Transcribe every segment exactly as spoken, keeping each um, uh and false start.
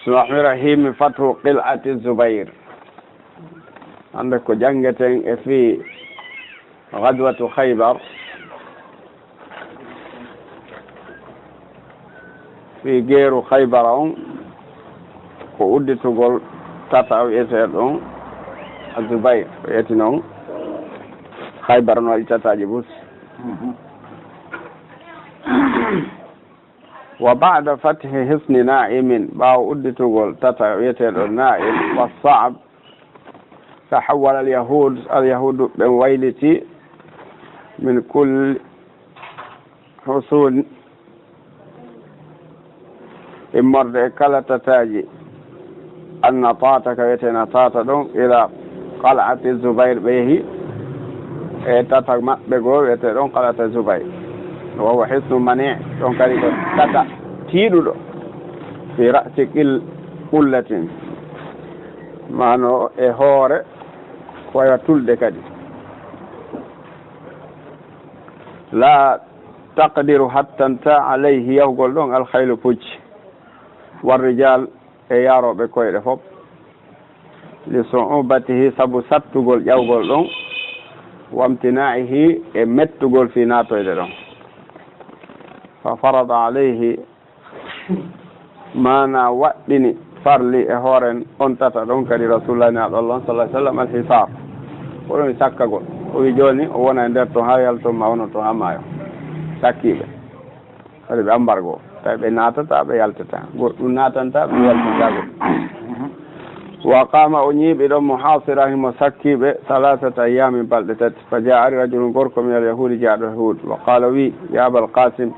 Bismillahir Rahmanir Rahim. Fathu qil'ati Zubair. Hannde ko janngeten e fii ghazwatu Khaybar. Fii geeru Khaybara on, ko udditugol tata wi'eteeɗo on Zubair, ko yeti non Khaybar no waɗi tataaji bus. Wa ba'da fathi hisni Na'imin, ɓaawo udditugol tata wi'eteeɗo Na'im, wa Sa'ab, tahawwala al-yahud, al-yahudu ɓen wayliti, min kulli husun, immorde e kala tataaji, an-Natata, ka wi'etee Natata ɗon, ila qal'ati Zubair, ɓe yehi e tata maɓɓe goo wi'etee ɗon qal'ata Zubair. Wa huwa hisnu mani', ɗon kadi ko tata tiiɗuɗo, fi ra'si qil-, qullatin, maano e hoore ko waywa tulde kadi. La taqdiru hattanta alayhi yahugol ɗon alkhaylu pucci, warrijal e yarooɓe koyɗe fof, li su'ubatihi sabu sattugol ƴawgol ɗon, wamtina'ihi e mettugol fii naatoyde ɗon. Fa farada alayhi Maana waɗɗini farli e hoore on tata ɗon kadi Rasulullah ni aɗo Allah sallallahu alaihi wasallam alhisar. Ko ɗum sakkagol. O wi jooni o wona e nder ton haa yalton ma wono ton haa maayo. Sakkiiɓe. Kadi ɓe ambargo. Tawi ɓe naatata, ɓe yaltata. Goɗɗum naatanta, ɓe yaltata goɗɗum. Wa qama o ñiiɓi ɗon muhasira himo sakkiiɓe salasata ayyamin balɗe tati. Fa jaa ari rajulun gorko min al yahudi jaaɗo Yahud. Wa qala wi, ya Abal Qasim,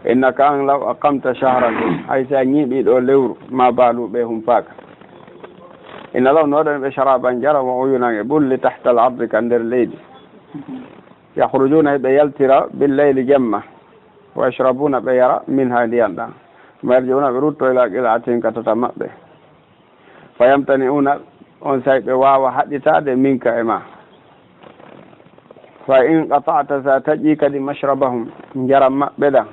innaka an law aqamta shahran, hay si a ñiiɓii ɗo lewru, ma baalu ɓe humpaaka. Inna lahum no waɗani ɓe sharaban njaram wa uyunan e ɓulli tahta al ardi ka nder leydi. Yakhrujuna ɓe yaltira bil layli jemma. Wa yashrabuna ɓe yara minha e ndiyan ɗan. Thumma yarji'una ɓe rutto ila qil'atin ka tata maɓɓe. Fa yamtani'una, on say ɓe waawa haɗitaade minka e ma. Fa in qata'ta, si a taƴii kadi mashrabahum, njaram maɓɓe ɗan.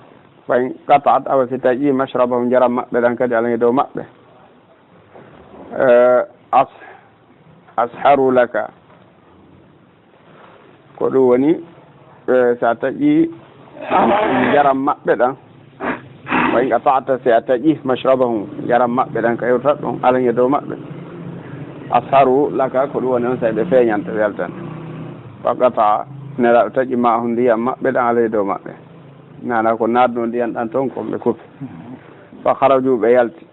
Fa in qata'at, awa si taƴii mashrabahum, njaram maɓɓe ɗan kadi alan e dow maɓɓe. Eh, as-, asharu laka. Ko ɗum woni, eh, si a taƴii njaram maɓɓe ɗan, wa in qata'ta, si a taƴii mashrabahum, njaram maɓɓe ɗan, ka yewtat ɗum, alan e dow maɓɓe. Asharu laka, ko ɗum woni on say ɓe feeñanta, ɓe yaltan. Fa qata'a, Nelaaɗo taƴi ma'ahum ndiyam maɓɓe ɗan, alan e dow maɓɓe. Nana ko naatno ndiyan ɗan ton, kon ɓe kufi. Fa kharaju, ɓe yalti.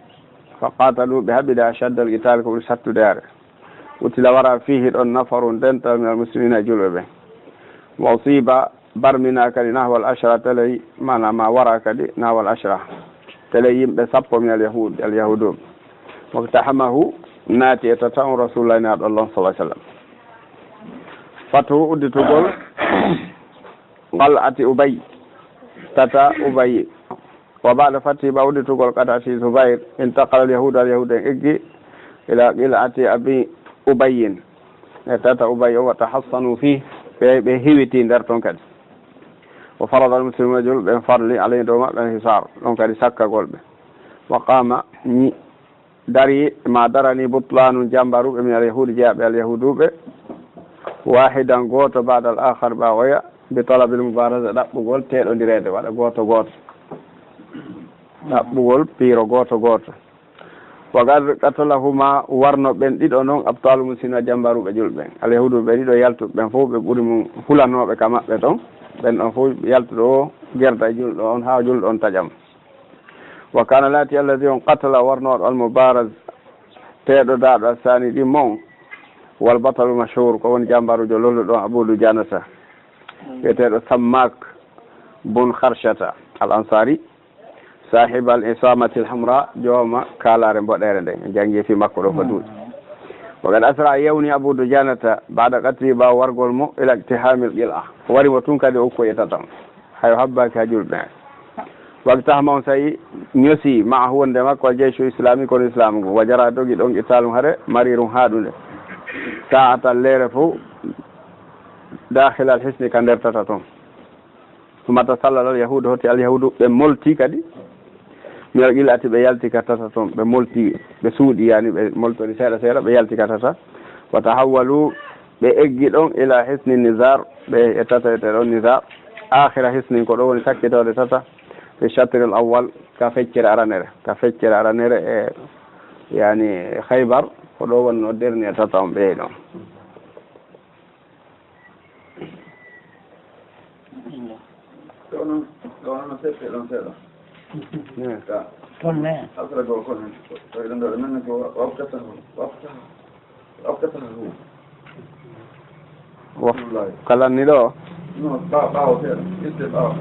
Fa qatalu, ɓe haɓida ashaddal qital, ko ɓuri sattude yaade. Qutila wara fihi ɗon nafarun dental minal muslimina e julɓe ɓen. Wa usiba barmina kadi nahwal ashra teley, mana ma wara kadi nahwal ashra. Teley yimɓe sappo minal yahud, al yahudu. Waktahamahu naati e tata on Rasulullah naaɗo Allah sallallahu alaihi wasallam. Fatu udditugol qal'ati Ubay, tata Ubay. Wa ba'da fathi, ɓawɗitugol qat'ati Zubair, intaqala al yahudu, al yahudu en eggi, ila qil'ati Abi Ubayyin. E tata Ubay o, wa tahassanu fi, ɓe, ɓe hiwiti nder ton kadi. Wa farada al muslimuna, julɓe ɓen farli, alayhi dow maɓɓe al hisar, ɗon kadi sakkagol ɓe. Wa qama, ñi-, dari, ma darani butlanun jambaruɓe min al yahudi, jeyaaɓe al yahuduɓe, wahidan gooto ba'da al akhar ɓaawo oya, bi talabil mubaraza ɗaɓɓugol teɗondireede waɗa gooto gooto. Ɗaɓɓugol piiro gooto gooto. Wa qad qatalahuma warno ɓen ɗiɗo non abtalu muslimina jambaruɓe julɓe. Al yahuduɓe ɗiɗo yaltuɓe ɓen fof ɓe ɓuri mum hulanooɓe ka maɓɓe ton. Ɓen ɗon fof yaltuɗo o gerda e julɗo on haa julɗo on taƴam. Wa kana laati alladhi on qatala warnooɗo al-mubaraz teɗodaaɗo assani ɗimmo on wal batalu mashhur ko woni jambarujo lolluɗo on Abu Dujanata wi'eteeɗo Sammak bun Kharshata al Ansari sahib al isamati al hamra jooma kaalare mboɗere nden en jangi fi makko ɗo ko duuɗi. Wa qad asra yawni Abu Dujanata ba'da qatli ɓaawo wargol mo ila iktihami al qil'a wari mo tun kadi o ukko e tata on. Hayo habbaaki haa julɓe ɓen. Waktahama on sa'i ñosi ma'ahu wonde makko al jayshul islami kono islamu ngu. Wa jara dogi ɗon qitalun hare marirun haaɗunde. Sa'atan leere fof dakhil al hisni ka nder tata ton. Summa tasallal al yahudu hoti al yahudu ɓe molti kadi. Min o qil'ati ɓe yalti ka tata ton, ɓe molti, ɓe suuɗi, yani ɓe moltori seeɗa seeɗa, ɓe yalti ka tata. Wa tahawwalu, ɓe eggi ɗon, ila hisni nizar, ɓe e tata e ɗon nizar. Akhira hisnin, ko ɗo woni sakkitoode tata, fi shatril awwal, ka feccere aranere, ka feccere aranere e, yani, Khaybar, ko ɗo wonno dernier tata on ɓe ɗon. Ɗo noon, ɗo noon no seppe ɗon seeɗa. Ne. Ka. Toon ne. Asra goo kono, tawi ɗon ɗo, ɗo men ko waftatahu, waftahu, waftatahu. Waf-, Abdullahi. Kalanni ɗo? Non, ɓa-, ɓaawo seeɗa, itte ɓaawo.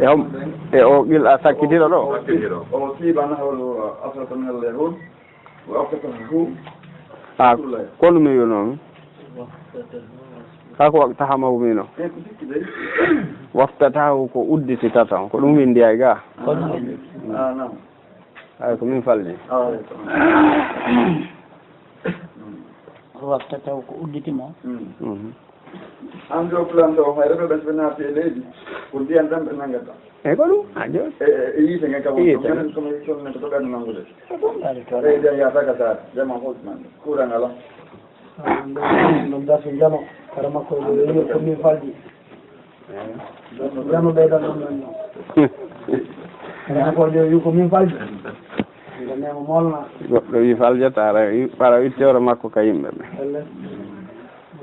E hom-, e o qil'a sakkitiiɗo ɗo? Sakkitiiɗo. O siiba nahwal asrata min al yahud. Waftatahu. Ah, Rasulullah. Kono mi wiyunoo mi? Kaa ko waftatahu mawmino? Eh, ko sikki dey. Waftatahu ko udditi tata on. Ko ɗum winndi ay ga? Kono. Ah, naam. Ay, ko min falni. Ah, ay, ko. Waftatahu ko udditi mo. Mm. Mhm. An ɗo plan ɗo, hay rewɓe ɓe so ɓe naati e leydi, ko ndiyan tan ɓe nanngata. E ko ɗum? A jo-, e, e, e yiite ngen kam, yiite. Menen komi yiite men ko ɗoɗɗan nanngude. E ɗum ɗaɗi to. E ɓe yaata ka saare, jama hotman, courant ala. Ah, ɗum, ɗum darto jano, kara makko e ɗo, ko min faldi. Jano ɓeydan ɗum ɗon. Kara makko e ɗo, ko min faldi. Nde memo molna. Goɗɗo wi faljata, ara, ara itte hoore makko ka yimɓe ɓe. Elle.